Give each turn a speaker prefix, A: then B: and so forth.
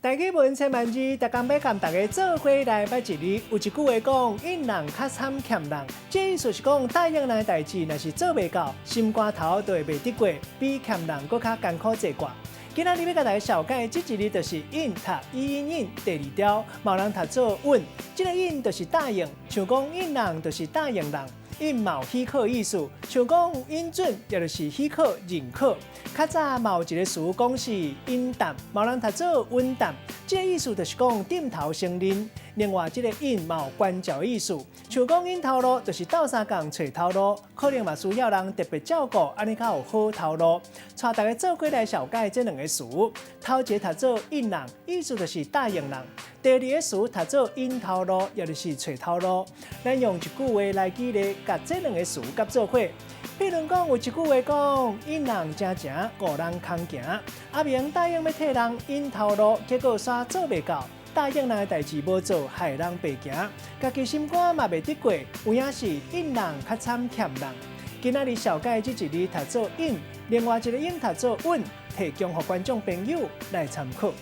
A: 台語文千萬字，逐工欲共大家做伙來捌一字。有一句話講：應人較慘欠人。這意思是講，答應人的代誌，若是做袂到，心肝頭就會袂得過，比欠人閣較艱苦坐掛。今仔日欲共大家紹介這一字，就是應，讀伊音應，第二調，嘛有人讀做允。這个應就是答應，像講應人就是答應人。允嘛有許可意思，像講允准，也就是許可、認可。較早嘛有一个詞講是允答，嘛有人讀做穩答，這个意思就是講點頭承認。另外，這个允嘛有關照意思，像講允頭路就是鬥相共揣頭路，可能嘛需要人特別照顧，按呢較有好頭路。帶大家做伙來紹介這兩个詞，頭一个讀做應人，意思就是答應人；第二个詞讀做允頭路，也就是揣頭路。咱用一句話來舉例，共這兩个詞結做伙。譬如講，有一句話講：應人成成，誤人空行。阿明答應欲替人允頭路，結果煞做袂到。答應人的代誌無做，害人白行，家己心肝嘛袂得過，有影是應人較慘欠人。今仔日紹介這一字讀做應，另外一个音讀做穩，提供予觀眾朋友來參考。